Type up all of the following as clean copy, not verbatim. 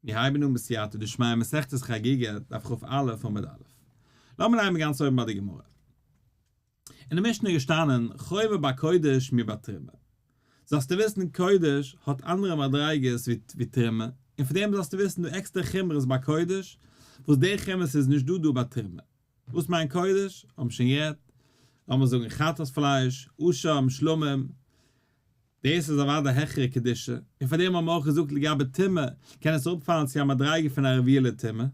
מיר הייבן אן בסייעתא דשמיא מסכת חגיגה, דף כ"א עמוד א'. לאמיר ליינען גאנץ אויבן ביי די גמרא. אין די משנה איז געשטאנען חומר בקודש מבתרומה. זאלסטו וויסן קודש האט אנדערע מדריגות ווי תרומה, און פון דעם זאלסטו וויסן דא עקסטערע חומרות ביי קודש, וואס די חומרות איז נישט דא דא ביי תרומה. וואס מיינט קודש? האבן שוין גערעדט. לאמיר זאגן חטאת פלייש, אשם, שלמים, דאס איז אוודאי העכערע קדושה, און פאר דעם האבן מיר אויך געזאגט לגבי טומאה, קען עס אראפפאלן צו א מדריגה פון א רביעי לטומאה,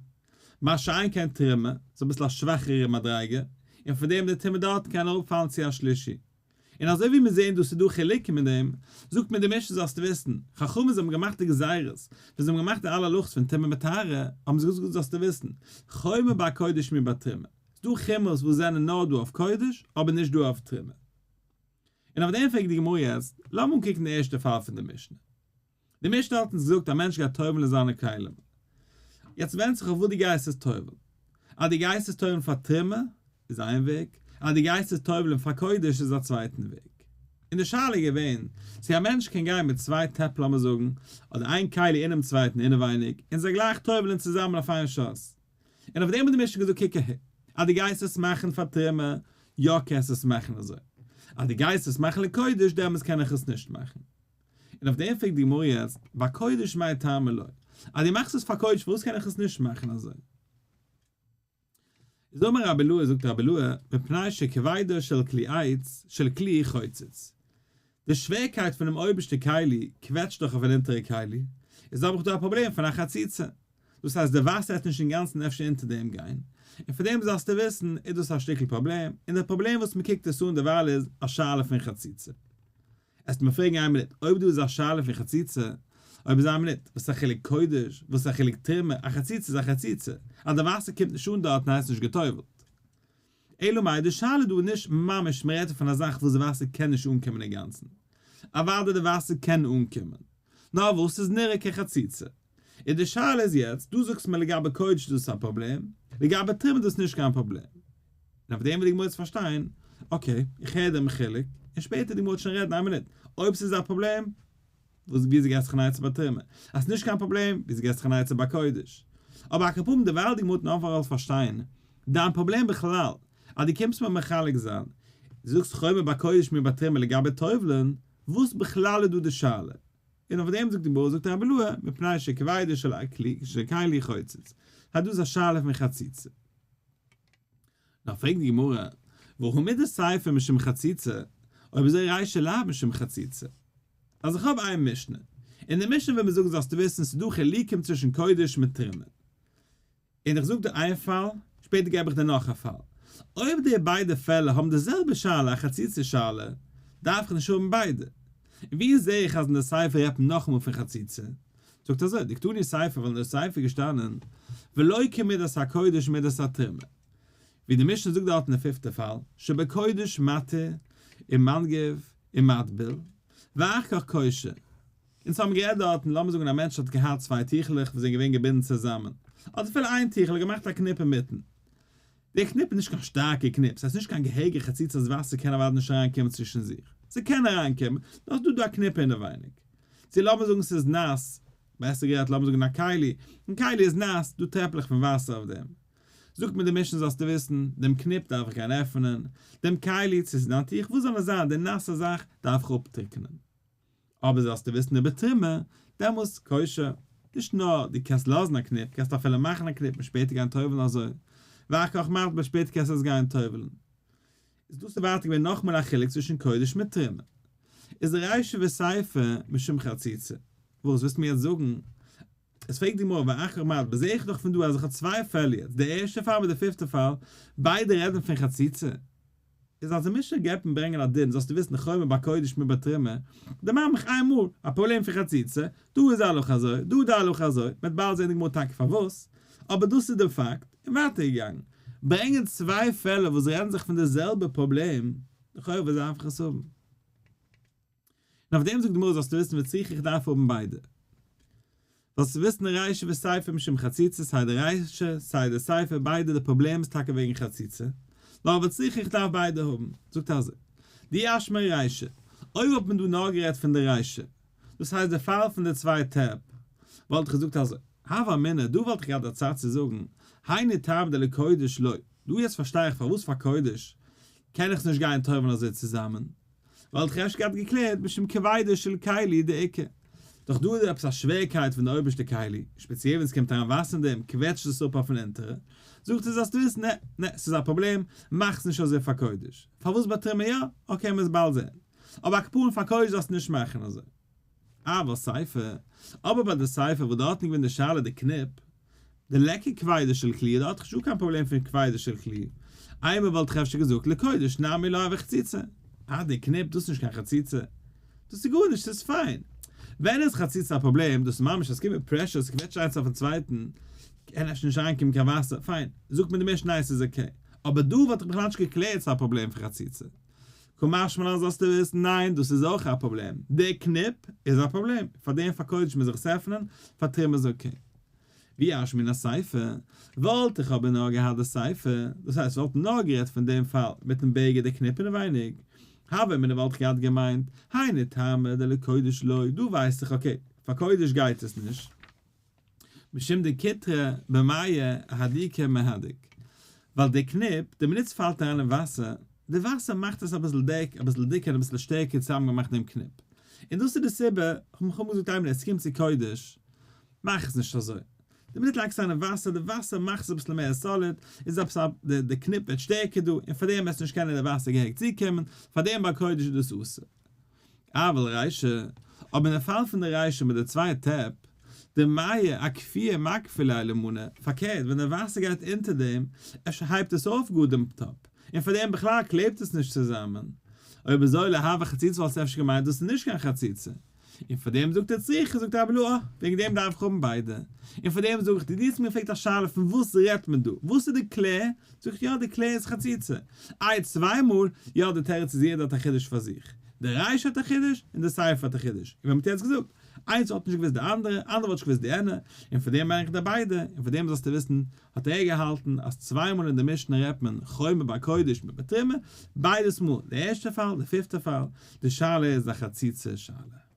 מה שאין כן תרומה, איז אביסל א שוואכערע מדריגה, און פאר דעם די טומאה דארט קען אראפפאלן צו א שלישי. און אזוי ווי מיר זעען דא ס'איז דא חילוקים אין דעם, זאגט מיר די משנה זאלסטו וויסן, חכמים זיי האבן געמאכט די גזירות, ווען זיי האבן געמאכט די אלע הלכות פון טומאה מיט טהרה, האבן זיי געזאגט זאלסטו וויסן, חומר בקודש מבתרומה, ס'דא חומרות וואס זענען נאר דא אויף קודש, אבער נישט דא אויף תרומה. און אויף דעם פרעגט די גמרא יעצט, לאמיר אנקוקן די ערשטע פאל פון די משנה. די משנה האט אונז געזאגט א מענטש גייט טובל'ן זיינע כלים. יעצט ווענדט זיך אויף וואס דו גייסט עס טובל'ן. אז דו גייסט עס טובל'ן פאר תרומה איז איין וועג, אז דו גייסט עס טובל'ן פאר קודש איז א צווייטן וועג. און די שאלה איז געווען צו א מענטש קען גיין מיט צוויי טעפ לאמיר זאגן, אדער איין כלי אינעם צווייטן אינעווייניג, און זיי גלייך טובל'ן צוזאמען אויף איין שאס. און אויף דעם האט די משנה געזאגט קוק אהער, אז דו גייסט עס מאכן פאר תרומה, יא קענסט עס מאכן אזוי, אז דו גייסט עס מאכן לקודש דעמאלטס קען איך עס נישט מאכן. און אויף דעם פרעגט די גמרא יעצט, בקודש מאי טעמא לא, אז דו מאכסט עס פאר קודש פארוואס קען איך עס נישט מאכן אזוי? איז אמר רבי אילעא זאגט רבי אילעא, מפני שכבידו של כלי עץ של כלי חוצץ, די שווערקייט פונעם אויבערשטע כלי קוועטשט דאך אויפן אונטערע כלי, איז האב איך דא א פראבלעם פון א חציצה, דאס הייסט די וואסער העט נישט אינגאנצן אפשר אונטער דעם גיין, און פון דעם זאלסטו וויסן איז דאס א שטיקל פראבלעם, און די פראבלעם וואס מען קוקט עס אן דערווייל איז א שאלה פון חציצה. עסט מיר פרעגן איין מינוט, אויב דא איז א שאלה פון חציצה, אויב איז איין מינוט, וואס איז א חילוק קודש, וואס איז א חילוק תרומה, א חציצה איז א חציצה, אז די וואסער קומט נישט אן דארטן הייסט נישט גע'טובל'ט. אלא מאי די שאלה דא איז נישט ממש מען רעדט פון א זאך וואס די וואסער קען נישט אנקומען אינגאנצן, אוודאי די וואסער קען אנקומען, נאר וואס ס'איז נראה כחציצה. און די שאלה איז יעצט, דו זאגסט מיר לגבי קודש איז דאס א פראבלעם, לגבי תרומה איז דאס נישט קיין פראבלעם. און אויף דעם וויל די גמרא יעצט פארשטיין, okay, איך הער דעם חילוק, און שפעטער די גמרא וועט שוין רעדן, איין מינוט, אויב ס'איז א פראבלעם, וואס וויאזוי געסט זיך אן עצה ביי תרומה? אז ס'איז נישט קיין פראבלעם, וויאזוי געסט זיך אן עצה ביי קודש? אבער על כל פנים דערווייל די גמרא האט נאר פאר פארשטיין דיין פראבלעם בכלל, אז דו קומסט מיר מחלק זיין, דו זאגסט חומר בקודש מבתרומה לגבי טובל'ן, וואס בכלל איז דא די שאלה? און אויף דעם זאגט די גמרא זאגט רבי אילעא מפני שכבידו של כלי חוצץ, אז דאס איז א שאלה פון חציצה. נאר פרעגט די גמרא, והא מדסיפא משום חציצה, אויב אזוי רישא לאו משום חציצה. אז איך האב איין משנה, אין די משנה ווען מען זאגט זאלסטו וויסן ס'איז דא חילוקים צווישן קודש מיט תרומה, און איך זאג דיר איין פאל, שפעטער געב איך דיר נאך א פאל. אויב די ביידע פעלער האבן די זעלבע שאלה, א חציצה שאלה, דארף איך נישט האבן ביידע. און ווי זעה איך אז אין די סיפא רעדט מען נאכאמאל פון חציצה? זאגט אזוי, דקתני סיפא ווייל אין די סיפא איז געשטאנען ולא כמידת הקודש מידת התרומה. ווי די משנה זאגט דארט אין די פיפטע פאל, שבקודש מתיר ומנגב ומטביל, ואחר כך קושר. אונז האבן גערעדט דארטן, לאמיר זאגן א מענטש האט געהאט צוויי טיכלעך וואס זענען געווען געבינדן צוזאמען, אדער אפילו איין טיכל האט געמאכט א קניפ אינמיטן. דער קניפ איז נישט קיין שטארקע קניפ, ס'הייסט נישט קיין געהעריגע חציצה אז וואסער קען אוודאי נישט אריינקומען צווישן זיך. ס'קען אריינקומען, נאר ס'איז דא דא א קניפ אינעווייניג. צו לאמיר זאגן ס'איז נאס, בעסער גערעדט לאמיר זאגן א כלי, און כלי איז נאס, דא טרעפלעך פון וואסער אויף דעם. זאגט מיר די משנה זאלסטו וויסן, דעם קניפ דארף איך גיין עפענען, דעם כלי, צו ס'איז דיין טיך, וואס זאל עס זיין, די נאסע זאך דארף איך אפטריקענען. אבער זאלסטו וויסן איבער תרומה, דעמאלסט קושר, נישט נאר דו קענסט לאזן א קניפ, קענסט אפילו מאכן א קניפ און שפעטער גיין טובל'ן אזוי, ואחר כך מטביל שפעטער קענסטו עס גיין טובל'ן. איז דאס איז ווייטער געווען נאכמאל א חילוק צווישן קודש מיט תרומה. איז די רישא וסיפא משום חציצה. וואס ווילסטו מיר יעצט זאגן? עס פרעגט די גמרא ואחר כך מטביל, זעה איך דאך פון דא אז איך האב צוויי פעלער יעצט, די ערשטע פאל מיט די פיפטע פאל, ביידע רעדן פון חציצה. איז אז די משנה געבט און ברענגען א דין זאלסטו וויסן חומר בקודש מבתרומה, דערמאן מיך איין מאל א פראבלעם פון חציצה, דא איז די הלכה אזוי, דא איז די הלכה אזוי, מ'וועט באלד זען די גמרא טאקע פארוואס, אבער דאס איז די פאקט, און ווייטער געגאנגען. ברענגען צוויי פעלער וואס רעדן זיך פון די זעלבע פראבלעם, לכאורה וואס דארף איך עס האבן? און אויף דעם זאגט די גמרא זאלסטו וויסן וצריכא איך דארף האבן ביידע. זאלסטו וויסן רישא וסיפא משום חציצה סיי די רישא סיי די סיפא ביידע די פראבלעם איז טאקע וועגן חציצה, נאר וצריכא איך דארף ביידע האבן. זאגט אזוי דאי אשמע רישא, אויב האט מען דא נאר גערעדט פון די רישא, דאס הייסט די פאל פון די צוויי טעפ. וואלט איך געזאגט אזוי, הוה אמינא, דא וואלט איך געהאט א צד צו זאגן, היינו טעמא דלקודש לא, דא יעצט פארשטיי איך פארוואס פאר קודש קען איך עס נישט גיין טובל'ן אזוי צוזאמען, וואלט איך אפשר געהאט געקלערט משום כבידה של כלי דאיכא. דאך דא איז עפעס א שווערקייט פון די אויבערשטע כלי, שפעציעל ווען עס קומט אריין וואסער אין דעם קוועטשט עס אפ אויפן אונטערע, זאגט ער זאלסט וויסן נע נע ס'איז א פראבלעם, מאך עס נישט אזוי פאר קודש. פארוואס ביי תרומה יא? okay מ'עס באלד זען. אבער על כל פנים פאר קודש זאלסטו נישט מאכן אזוי. אבל סיפא, אבער ביי די סיפא וואס דארטן איז געווען די שאלה די קניפ, דליכא כבידה של כלי, דארט איז נישטא קיין פראבלעם פון כבידה של כלי, אימא וואלט איך אפשר געזאגט לקודש נמי לא הוי חציצה, אה די קניפ דאס איז נישט קיין חציצה, דאס איז גארנישט ס'איז פיין. ווען איז חציצה א פראבלעם, דאס איז ממש אז ס'קומט מיט pressure ס'קוועטשט איינס אויפן צווייטן, קען אפשר נישט אריינקומען קיין וואסער, פיין, זאגט מיר די משנה ניין ס'איז okay, אבער דא וואלט איך בכלל נישט געקלערט ס'איז א פראבלעם פון חציצה. קא משמע לן זאלסטו וויסן, ניין דאס איז אויך א פראבלעם, די קניפ איז א פראבלעם, פאר דעם פאר קודש מוז איך עס עפענען, פאר תרומה איז okay. ואי אשמעינן סיפא, וואלט איך אבער נאר געהאט די סיפא, דאס הייסט וואלט נאר גערעדט פון דעם פאל מיטן בגד די קניפ אינעווייניג, הוה אמינא וואלט איך געהאט געמיינט, היינו טעמא דלקודש לא, דא ווייס איך okay, פאר קודש גייט עס נישט. משום דקיטרא במיא אהדוקי מהדק, ווייל די קניפ, די מינוט ס'פאלט אריין אין וואסער, די וואסער מאכט עס אביסל דעק, אביסל דיקער און אביסל שטערקער צוזאמגעמאכט דעם קניפ. און דאס איז די סיבה, כ'האב געזאגט איינמאל עס קומט צו קודש, מאך עס נישט אזוי. די מינוט לייגסט אריין אין וואסער, די וואסער מאכט עס אביסל מער solid, איז עפעס א, די קניפ ווערט שטערקער דא, און פארדעם וועסטו נישט קענען די וואסער געהעריג צוקומען, פארדעם ביי קודש איז דאס אסור. אבל רישא, אבער אין די פאל פון די רישא מיט די צוויי טעפ, דמיא אכפויי מכפי ליה למנא, פארקערט ווען די וואסער גייט אונטער דעם, אפשר הייבט עס אויף גאר דעם טאפ, און פאר דעם בכלל קלעבט עס נישט צוזאמען. אויב אזוי לא הוי חציצה וואלסטו אפשר געמיינט דאס איז נישט קיין חציצה. און פאר דעם זאגט ער צריכא זאגט רבי אלעא, וועגן דעם דארף איך האבן ביידע. און פאר דעם זאג איך דיר, דו האסט מיר געפרעגט א שאלה פון וואס רעדט מען דא, וואס איז די קלער, זאג איך יא די קלער איז חציצה. איי צוויי מאל, יא די תירוץ איז יעדער האט א חידוש פאר זיך. די רישא האט א חידוש און די סיפא האט א חידוש. און ווען מ'האט יעצט געזאגט, איינס האט נישט געוואוסט די אנדערע, אנדערע וואלט נישט געוואוסט די יענע, און פאר דעם מיין איך די ביידע, און פאר דעם זאלסטו וויסן, האט ער געהאלטן אז צוויי מאל אין די משנה רעדט מען חומר ביי קודש מיט ביי תרומה, ביידעס מאל, די ערשטע פאל, די פיפטע פאל, די שאלה איז א חציצה שאלה.